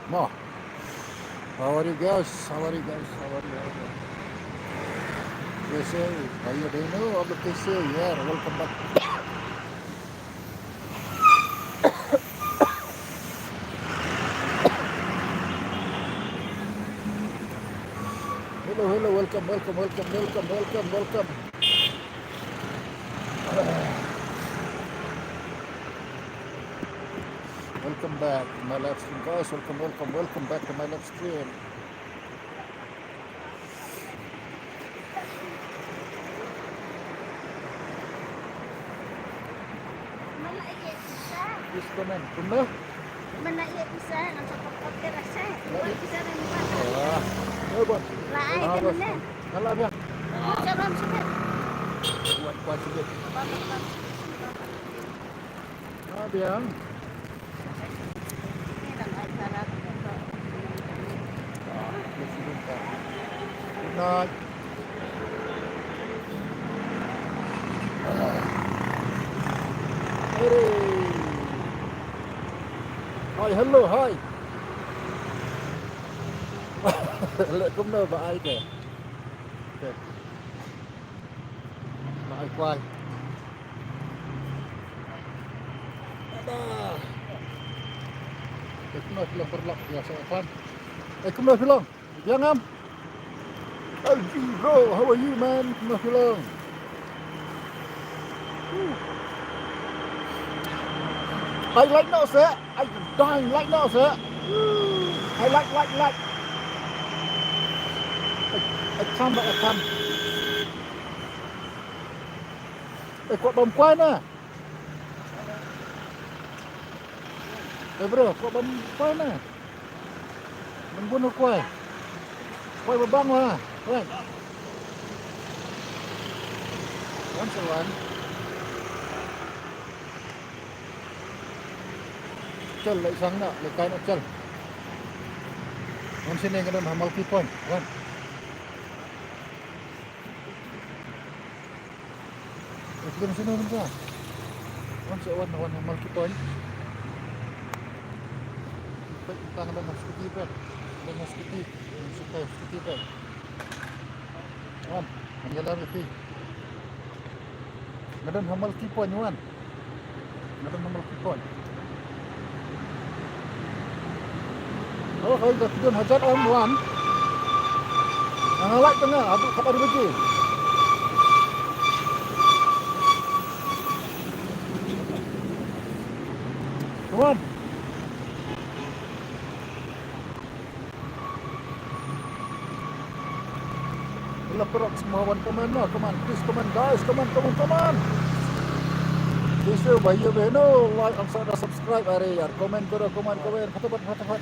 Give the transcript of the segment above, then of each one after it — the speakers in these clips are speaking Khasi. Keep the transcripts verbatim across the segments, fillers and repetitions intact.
Mo. How are you guys? How are you guys? How are you? How are you? Yes, sir. How are you doing? Oh, okay, sir. Yeah, welcome back. Hello, hello, welcome, welcome, welcome, welcome, welcome, welcome. Welcome back to my live stream, guys. Welcome, welcome, welcome back to my live stream. Please comment. Kumno? Mana ye pisa ngan sa pokok ke rasa. Buat pisa dan buat. Ah. Eh, buat. Lah, ai Ah, ke bos. Mana? Kalau dia. Salam sudah. Buat kuat sudah. Apa, apa? Ah, dia. Good night. Hey. Hi, hello, hi. Leh kumno ba ai te. Te. Ba ai kwai. Ada. Te kumno phi long paralok ïa sa kwan. Eh, kumno phi long? Biang am? L G bro, how are you, man? Kumno phi long? Woo. Ai like noh seh. Ai dang like noh seh. Woo. Ai like, like, like. Ai, ai kham, ai kham. Eh, kwah bam kwai na. Eh, bro, kwah bam kwai na. Nang bun u kwai. Kwai ba bang wa. Kwai. Wan sa wan. Chal, lai sang na, lai kai na chal. Wan sini ka don ha Multi Point. Wan. Wan sini, wan sini. Wan sa wan, wan ha Multi Point. Peit tang don ha scooty peit. Don ha scooty. Don ha scooty peit. Wan, ngan ïalam ïa phi. Nga don ha Multi Point, wan. Nga don ha Multi Point. Oh, hooid, nga don ha Jat M, wan. Nga lait tang nga, haduh khatar baje. Wan. Ila perok semua wan comment lah, comment, please comment guys, comment, comment, comment. Please, eh, bhaiyo behno, like and share, subscribe, are yaar, comment karo, comment, comment, fatapat, fatapat.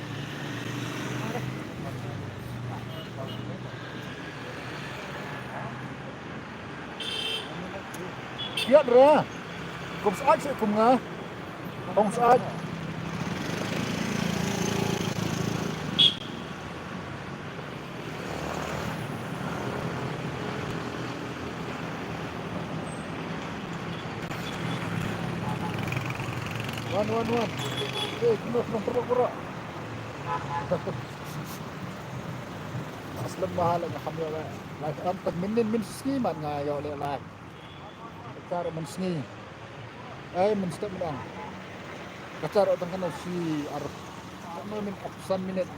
Ïa re. Kum syaid seh kum nga. Kum syaid. Wan, wan, wan. Eh, kumno, kumno, pura, pura. Aslem mahal nga kham ïa live on, tang mynnin mynsngi man nga ïoh leh live. Ka char mynsngi. Ai mynstep mynang. Ka char tang kano shi ar. Kano min opsan minit.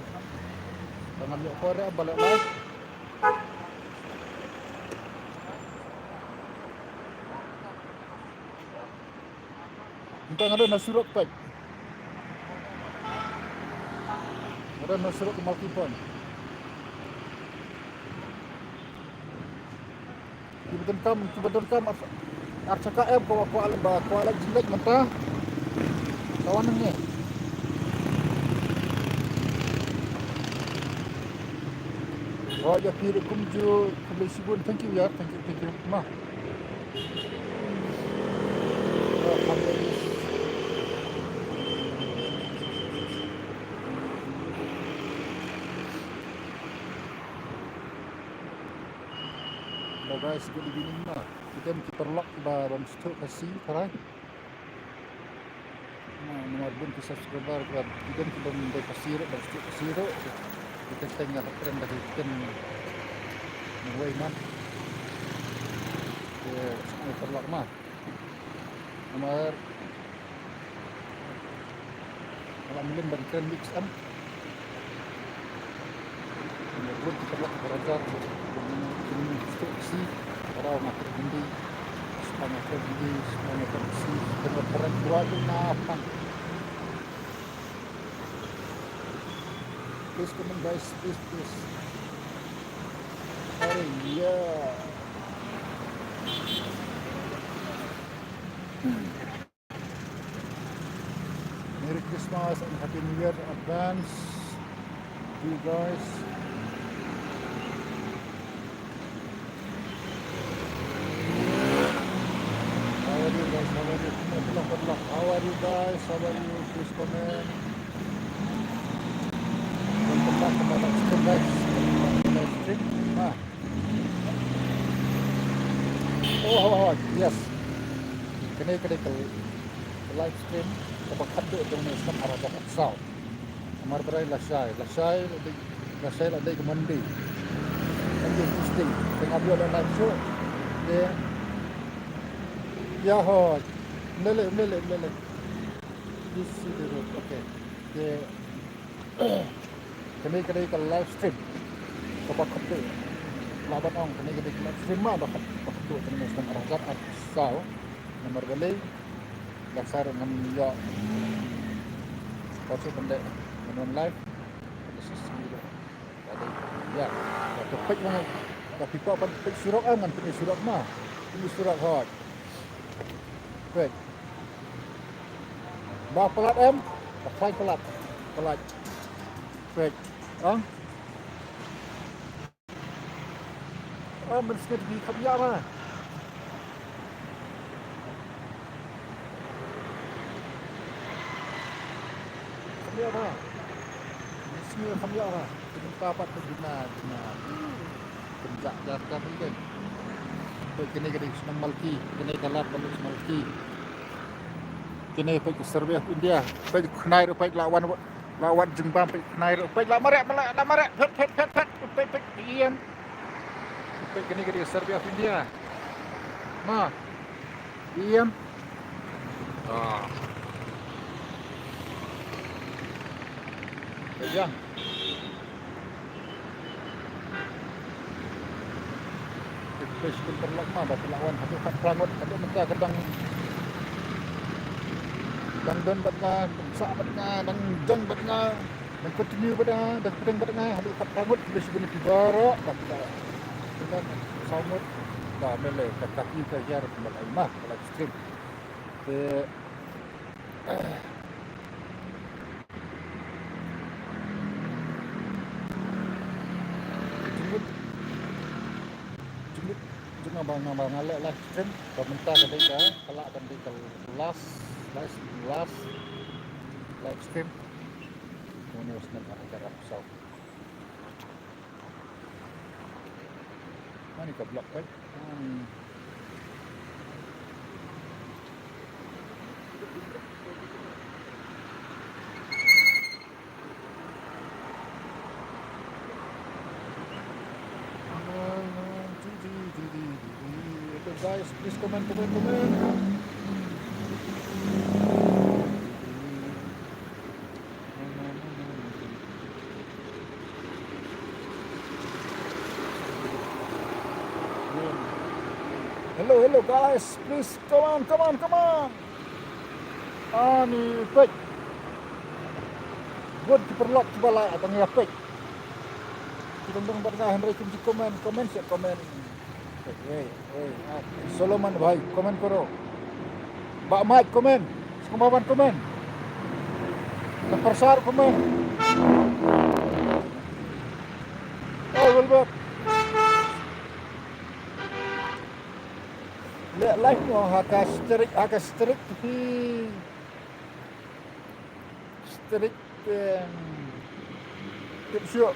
Tang ngam ïoh por ïa ba leh live. Mynta nga don ha surok peit. Nga don ha surok Multi Point. Kiba donkam, kiba donkam ar, ar chaka em ko, ko al ba, ko al jingleit mynta. Ka wan hangne. Wa ïa phi ruh kumjuh, khublei shibun, thank you yaar, thank you, thank you. Ma. Hello guys, good evening ma. Ki don ki paralok kiba bym sngewthuh Khasi, tharai. Ma, namar Bun ki subscriber ba ki don ki bym dei Khasi ruh, bym sdang Khasi ruh. Ki teng teng nga hap kren da ki ktien nongwei man. Te sngewbha paralok ma. Namar nga la mlien ban kren mix em. Bun ki paralok ba rajar, bun ki Khasi, paralok nga kren Hindi, Spanya kren Hindi, Spanya kren Khasi, kren kren dua tu na pang. Please comment, guys, please, please. Hurry, yeah. Merry Christmas and Happy New Year in advance to you guys. How are you guys? How are you? Good luck, good luck. How are you guys? How are you? Please comment. Welcome back to my live stream, guys. Welcome back to my live stream. Ah. Oh, oh, oh, yes. Kane, kane ka live stream kaba khatduh jong une u snem ar hajar arphew saw. Namar balei lashai, lashai la dei, lashai la dei ka Monday. Monday, Tuesday. Te ngam ïoh leh live show. Te ïa hoi. Ym lei lei, ym lei lei, ym lei lei. This is the road. Okay. Te kane ka dei ka live stream kaba khatduh. Lah ban ong kane ka dei ka live stream ma ba khat, ba khatduh jong une u snem ar hajar arphew saw. Namar balei, lashai ruh ngam ïoh. Ka shu ban dei ban wan live. Ka shu sngewbha. Ka dei, ïa. Ka peit ma. Ka phi kwah ban peit surok, ah, ngan peit surok ma. Peit surok hoi. Peit. Ba palat em? Ba khlaiñ palat. Palat. Peit. Ong. Ah, mynsngi te phi kham ïa ma. Kham ïa ma. Mynsngi kham ïa ma. Te mynta pat te duna, duna. Pynjah jar jar ïa. Peit kane ka dei shnong Malki, kane ka lad ka dei shnong Malki. Kane peit ka Survey of India, peit khnai ruh peit la wan, la wan jingbam peit khnai ruh peit la mareh, la, la mareh, phet, phet, phet, phet, peit, peit, ïeng. Peit kane ka dei ka Survey of India. Ma. Ïeng. Ah. Peit ïeng. Peit sha ki paralok ma, ba ki la wan haduh khatphra ngut, haduh mynta ka dang, dang don bad nga, dang sah bad nga, dang don bad nga, dang continue bad nga, dang pdeng bad nga, haduh khatphra ngut, peit sha ki baroh, ba ki la don saw ngut, ba me lei ka kaki ka hiar, ka la ai ma, ka la stream. Te Jingmut, jingmut, jingmut ba nga, ba nga leh live stream, ba mynta ka dei ka, ka lah ban dei ka last, last, last live stream. Une u snem ar hajar arphew saw. Ani ka block peit. Ani. Okay, guys, please comment, comment, comment. Hello, hello, guys, please, come on, come on, come on. Ani peit. Bun ki paralok kiba la ïa peit. Ki dang dang bad nga hynrei kim ju comment, comment sha comment. Hey, hey, ah, Solomon bhai, comment karo. Bah Mike comment. Sngewbha ban comment. Ka Persar comment. Oh, Wilbert. Leh live mo ha ka street, ha ka street hi. Street, em, tip shuh.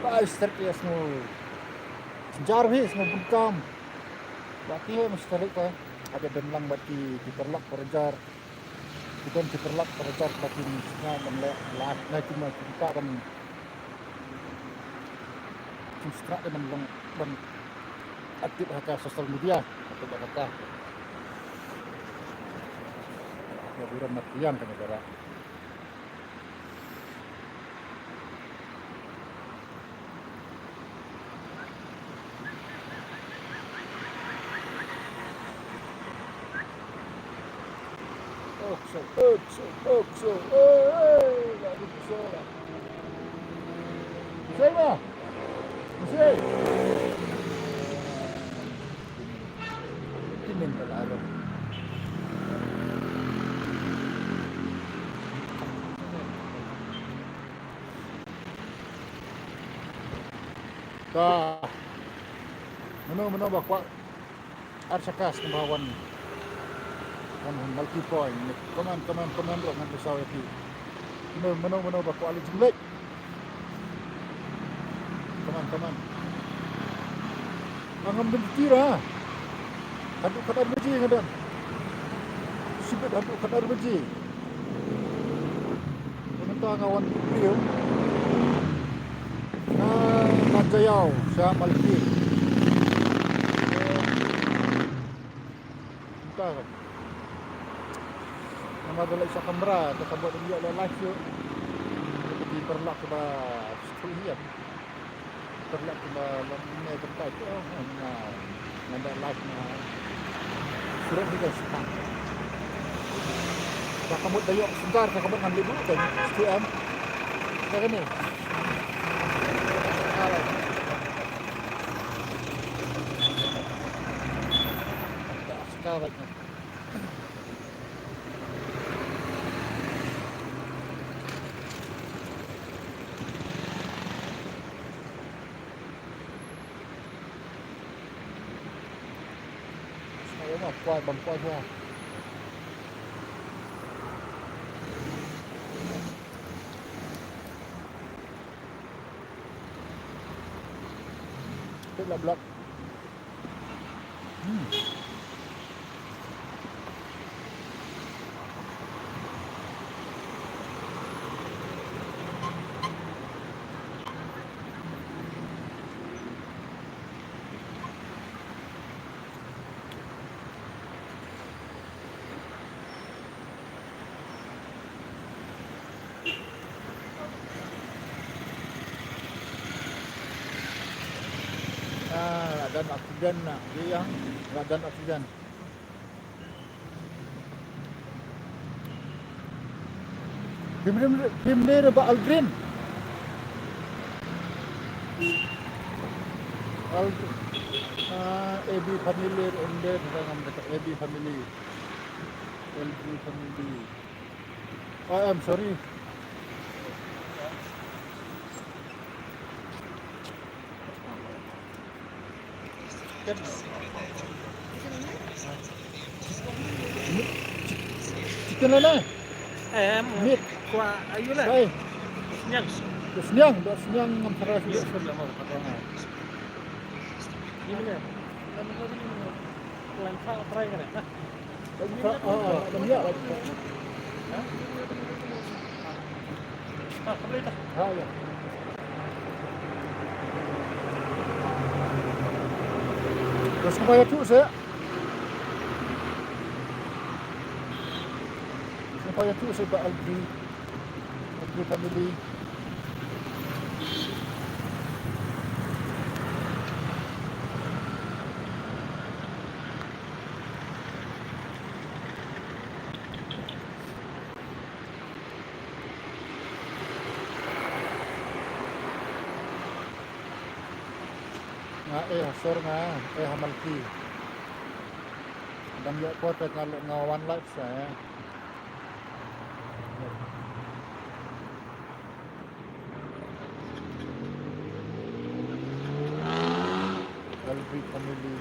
Ba street ïa sngew. Jar hi sngew bun kam. Ba ki hem street ka. Ada don lang bad ki, ki paralok parajar. Ki don ki paralok parajor ba kin sngewbha ban leh live, na ki ma ki ta ban kin sngewbha ban long ban active ha ka social media. Active ha ka. Ïa burom mat ïa kane ka ra. Okso, okso, okso. Eh, eh, la okso la. Sema. Masih. Kinin ka la ro. Ka. Mano, mano ba kwah. Ar shaka sngewbha wan. Wan multi point. Comment, comment, comment ruh ngan pynsaw ïa phi. Mano, mano, mano ba kwah leit jingleit. Comment, comment. Ngam dei tira. Haduh khatar baje nga don. Shibit haduh khatar baje. Mynta nga wan briew. Nga wan jaiaw sha Malki. Mynta ka. Namar da leit sha kamra, te ka bot ïa la live shuh. Te ki paralok kiba shu ïa. Paralok kiba long ne kam tai. Oh, nga, nga da live na. Surat ni kan sita. Ka kamut da ïoh sebentar, ka kamut ngan libu kan. Setiap. Ka kene. Sekarang. Ayo, ma, kwai, bang kwai, kwai. Pit la block. Hmm. Ah, la don oksigen na. Iya, la don oksigen. Phim, phim, phim dei na ba Aldrin. Al-, ah, A B family, ende, ngam kata A B family. L B family. Oh, I'm sorry. Chicken la na? Eh, em, meat. Kwah ayu la. Ai. Sniang. Sniang, da sniang ngam tharai. Yes, problem. Ini mana? Lan sa try kan? Ah, ah, ah, ah, ya. Ha, ya. Terus kembali tu saya. Terus kembali tu saya ba Aldi. Aldi family. Nga eh ha sor nga eh ha Malki. Dang ïa por te nga nga wan live sa eh. L B family.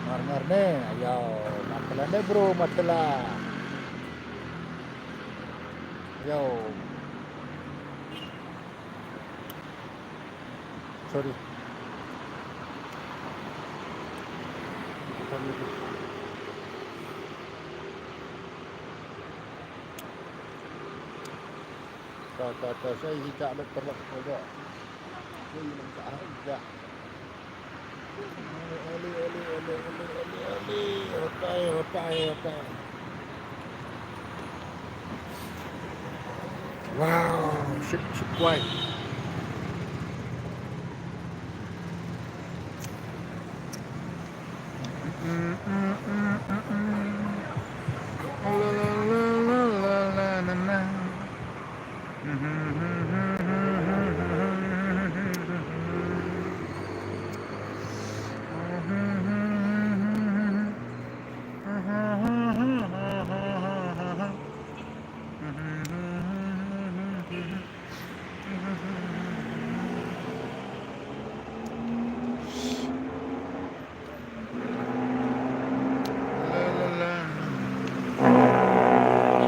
Ngar ngar ne, ayo, matela ne bro, matela. Ayo. Sorry. Kita dulu. Ka, ka, ka, sa hi ka met perlak ka ka. Sa hi ka ha ka. Ole, ole, ole. Hotai, hotai, hotai. Wow, shit, shit, why?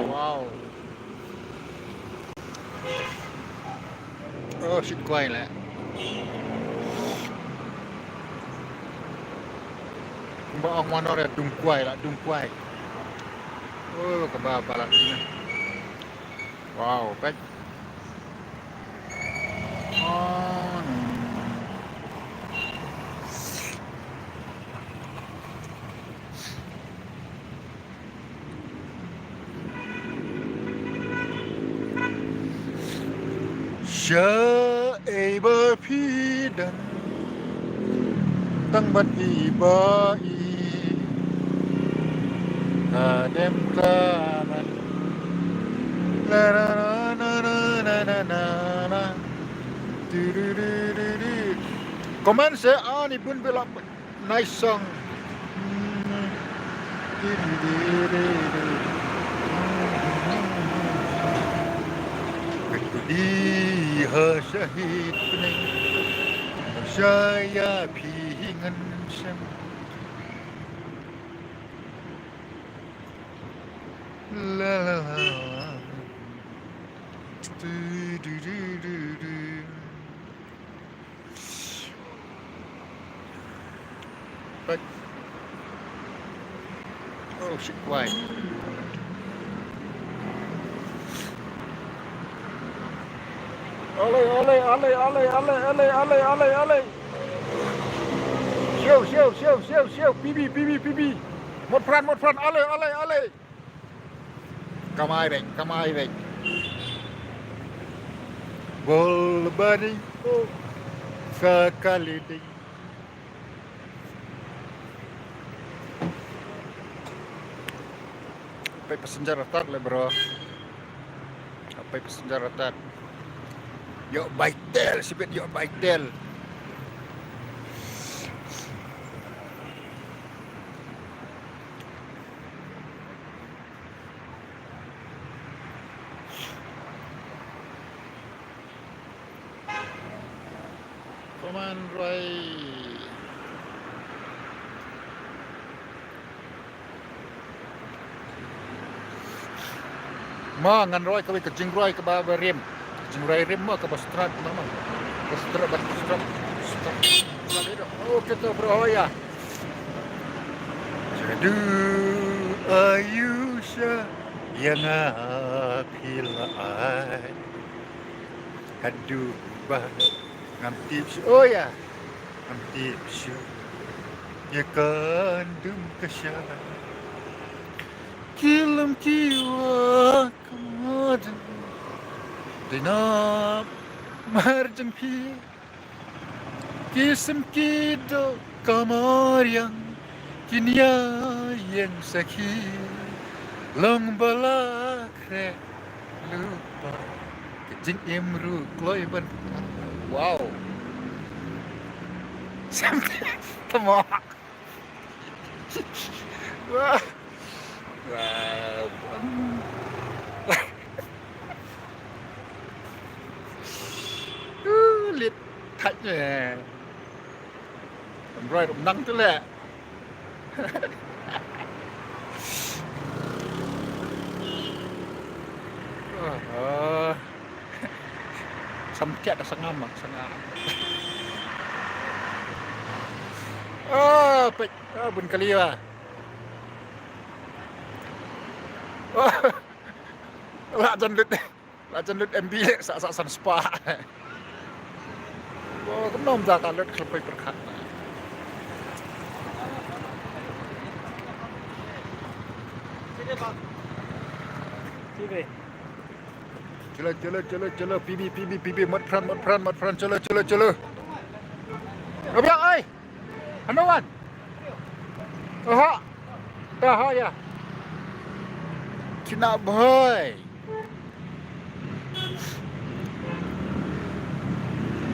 Wow. Oh, shit, kwai la. Ba ong wanor ya dung kwai la, dung kwai. Oh, kaba palat ni. Wow, pek. Oh, no. Shaei ba phi don tang ban i ba i ka dem ka man. La la la la la la la la. Du du du du du. Comment se ani bun belak. Nice song. Kudi ha shahid pneng shaya phi ngan sham. La la la. Du, du, du, du, du. But oh, shit, why? Allez, allez, allez. Show, show, show, show, show. P B, P B, P B. Mot pran, mot pran. Allez, allez, allez. Kamai bek, kamai bek. Bol bani, oh, ka kali ding. Pei passenger atat le, bro. Pei passenger atat. Yo baitel, sipit yo baitel. Koman roi. Ma ngan roi kawei ka jingroi kaba ba rim. Jingroi rim ma kaba strat ma ma. Ba strat, ba strat. Strat. Okay to, bro, ya. Jadu ayusha yang apila ai. Kadu ba ngam tip shu, oh ya, ngam tip shu. Ya kan dum kasha. Kilam kiwa kamadam. Dinap marjang pi. Ki sim ki doh ka mariang, ki nia ïeng sakhi, long ba la khreh lypa, ka jingim ruh kloi ban. Wow. Sam tama. Wah. Wah. Uh, lit thait ne. Ym roi ruh nang tu leh. Ah, ah. Sam tiat da sangam, ah, sangam. Ah, pek, ah, bun kali ba. Ah, lah jan lut. La jan lut M B leh sa sa san spah. Ko kumno ym da ka lut khlem poi pyrkhat. Chalo, chalo, chalo, chalo, P B, P B, P B, mat pran, mat pran, mat pran, chalo, chalo, chalo. Abiang, oi. Hano wan? Aha. Aha ya. Kina boy.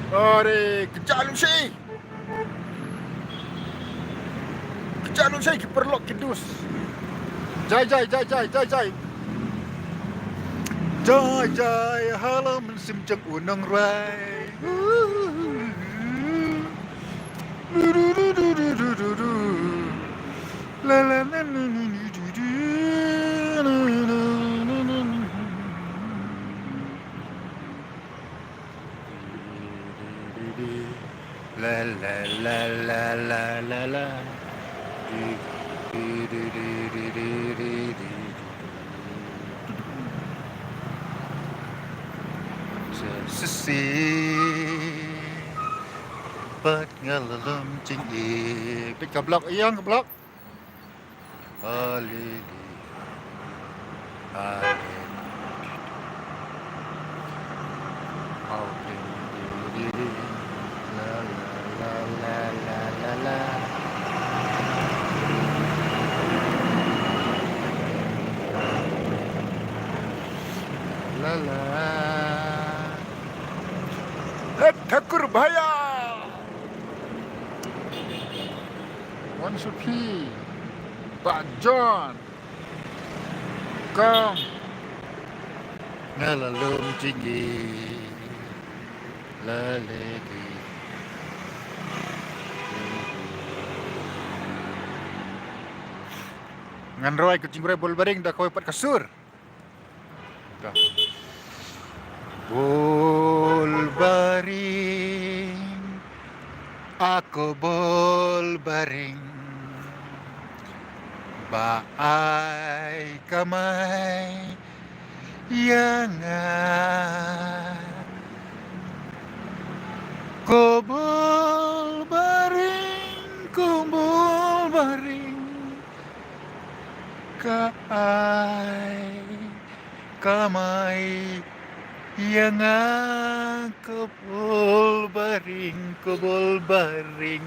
Are, kejar lu si. Kejar lu si, ki paralok ki dus. Jai, jai, jai, jai, jai, jai. Jai, jai, ha la mynsiem jong u nongrai. La, la, la, la, la, la, la, la. La, la, la, la, la, la, la. Shisha pat nga la lum jingim. Peit ka block, ïeng ka block. Haleluya. Haleluya. Haleluya. La, la, la, la, la, la. La, la. Eh, Thakur Bhaiya. Wan Sufi, Bah John, Kong. Nga la lum jingim, la leh ki. Ngan rwai ka jingrwai Bol Baring da kawei pat ka sur. Bol baring, ako bol baring, ba ai kamai ïa nga. Ko bol baring, ko bol baring, ka ai kamai ïa nga, ko bol baring, ko bol baring.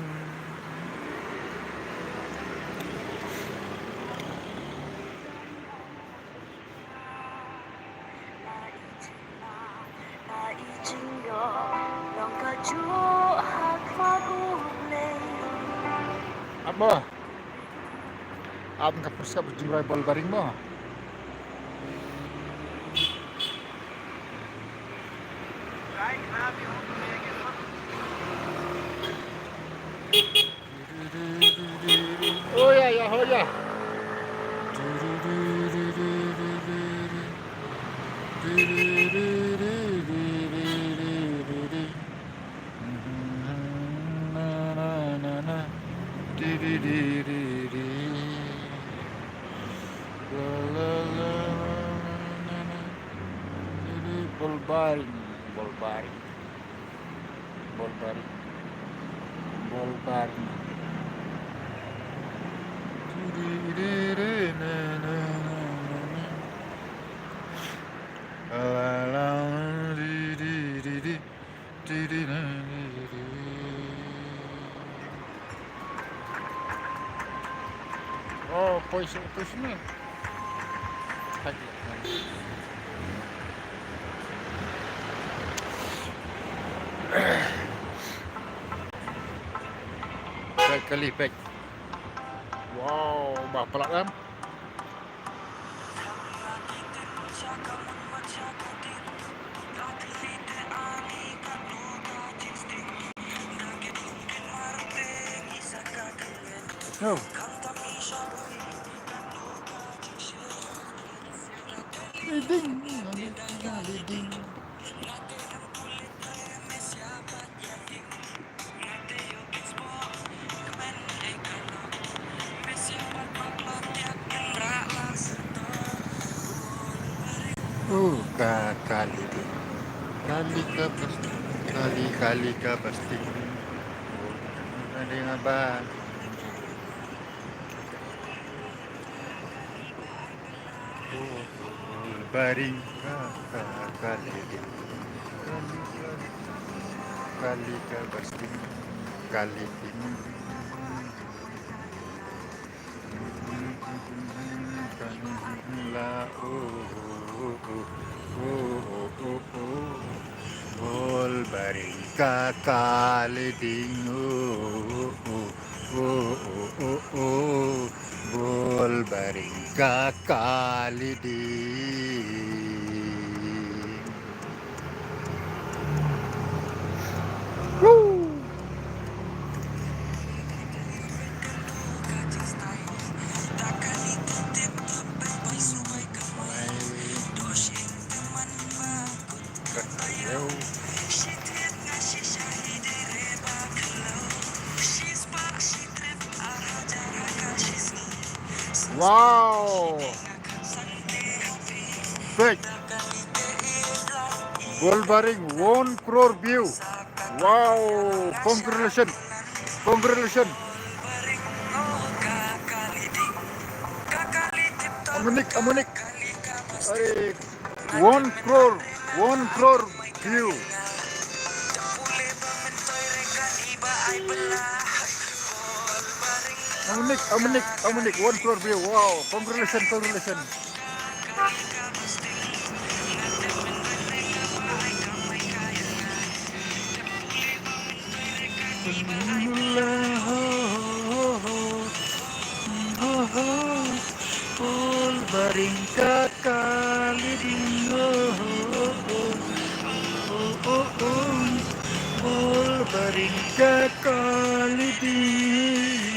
Ap mo. Ap ka pyrshah ba jingrwai Bol Baring mo. Oh ya, ya, oh ya. Bol baring, bol baring. Bol baring. Bol baring. Oh, poi sini, poi sini. Peit kali, peit. Wow, bah, palat em. Oh. Leading, leading, leading. Oh, ka kali ding. Kali ka plastik. Kali, kali ka plastik. Oh, ada yang abang. Oh, baring ka, ka, kali ding. Kali, kali. Kali ka plastik. Kali ding. La, oh, oh, oh. Bol baring ka kali ding, oh, oh, oh, oh, oh, oh. Bol baring ka kali ding. Woo! Wow. Big. Bol baring one crore view. Wow. Congratulations. Congratulations. Amunik, amunik. Are, one crore, one crore view. Amunik, amunik, amunik, one crore view. Wow, congratulations, congratulations. Bol baring ka kali ding, oh, oh, oh. Bol baring ka kali ding.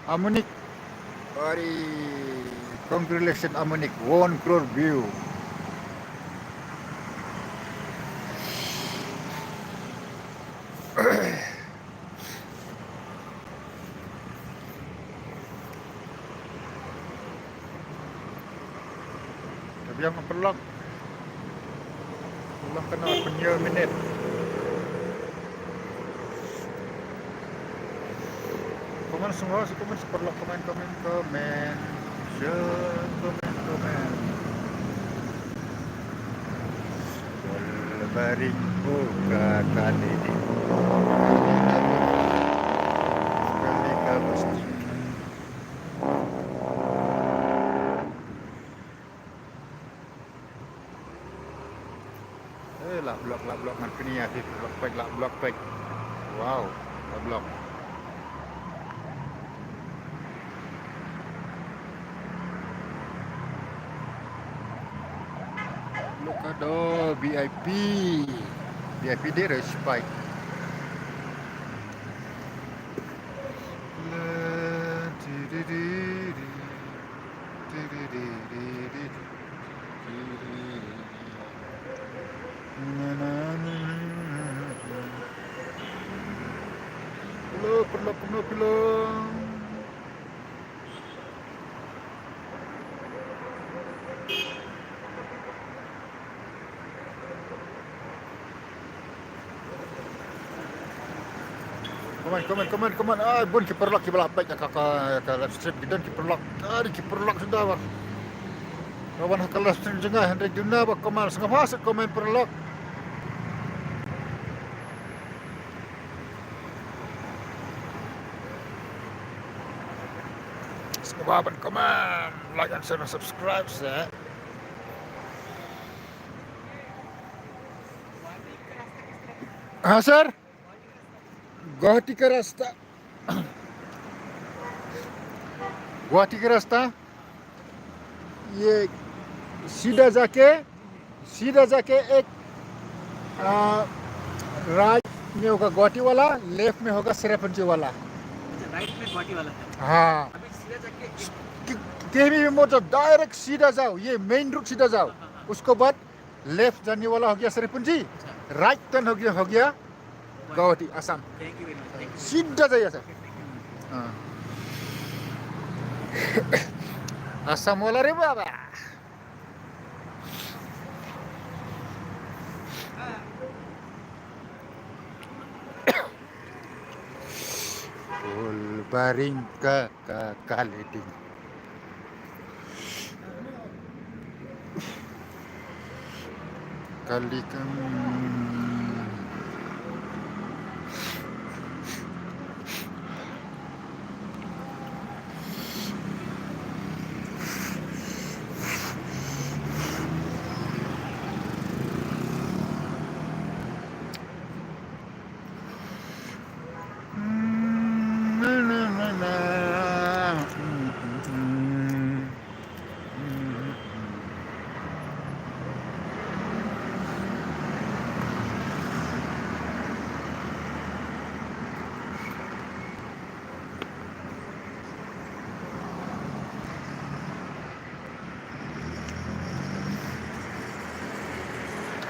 Amunik. Ari, congratulations Amunik, one crore view. Ka biang ka paralok. Paralok kane pynïoh minit. Comment sngewbha, comment sa paralok, comment, comment, comment. Share, comment, comment. Bol baring ka kali ding. Kali ka plastik. Eh, lah block, lah block ngan kenia, lah block pek, lah block pek. Wow, lah block. Look at the V I P. V I P deh respect. La, di, di, di, di. Hello, paralok, paralok, paralok. Comment, comment, comment, comment. Ai, bun ki paralok kiba la peit ka, ka, ka live stream, ki don ki paralok. Ai, ki paralok suda ba. Ba wan ha ka live stream jong nga hynrei duna ba comment, sngewbha sa comment paralok. Sngewbha ban comment, like and share and subscribe sa. हाँ सर, गुवाहाटी का रास्ता, गुवाहाटी का रास्ता, ये सीधा जाके, सीधा जाके एक, आ, राइट में होगा गुवाहाटी वाला, लेफ्ट में होगा सेरापुंजी वाला। अच्छा, राइट में गुवाहाटी वाला है। हाँ। अभी सीधा जाके एक कि-, कहीं भी मत जाओ, डायरेक्ट सीधा जाओ, ये मेन रूट सीधा जाओ। हाँ, हाँ, हाँ। उसके बाद लेफ्ट जाने वाला हो गया सेरापुंजी, अच्छा। Right turn ho gaya, ho gaya. Guwahati, Assam. Thank you very much. Thank you. सीधा जाइए सर. हाँ. Assam wala re baba. Bol baring ka, ka, ka leding. Kali kam.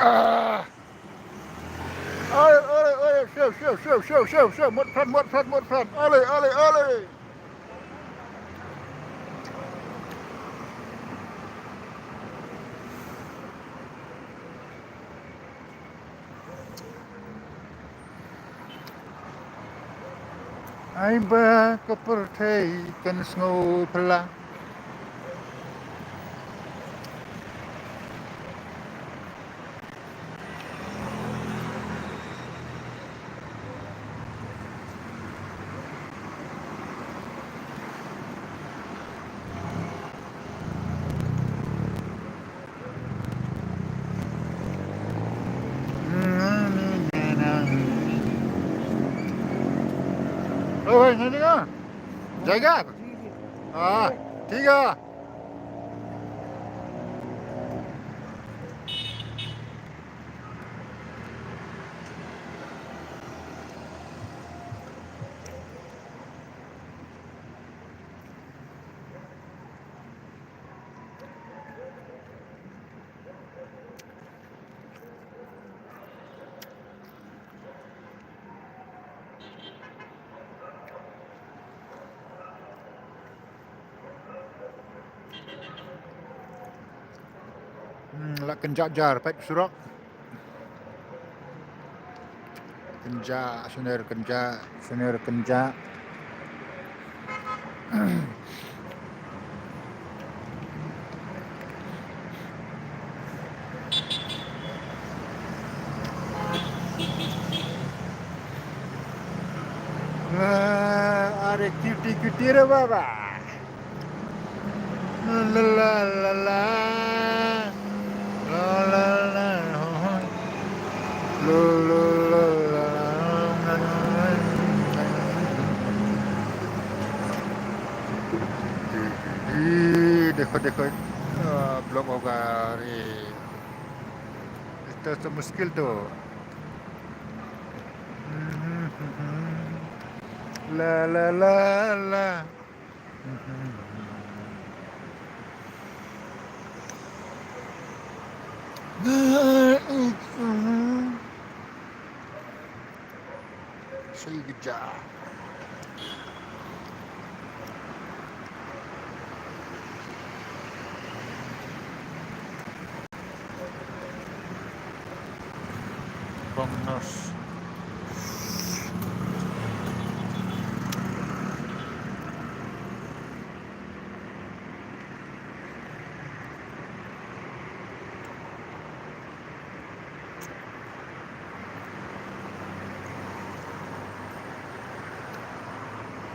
Ah! Ale, ale, ale, shuh, shuh, shuh, shuh, shuh, shuh, mut phran, mut phran, mut phran, ale, ale, ale. Ai ba ka pyrthei kan sngew phylla. ओ भाई, नहीं निकला? जाएगा? हाँ, ठीक है। Hmm, la kynjah jar, peit surok. Kynjah, snier kynjah, snier kynjah. Are cutie cutie re baba. La la la la. La la la. La la la la. Dekho, dekho. Ah, vlog hoga re. Ito to muskil to. La la la la. Sui gija. Bongnos.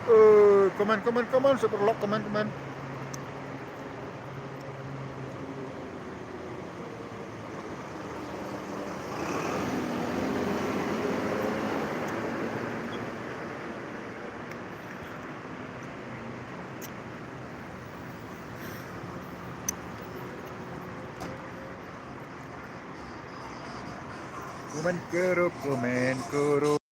Eh, comment, comment, comment, super lock, comment, comment. Comment kuro, comment kuro.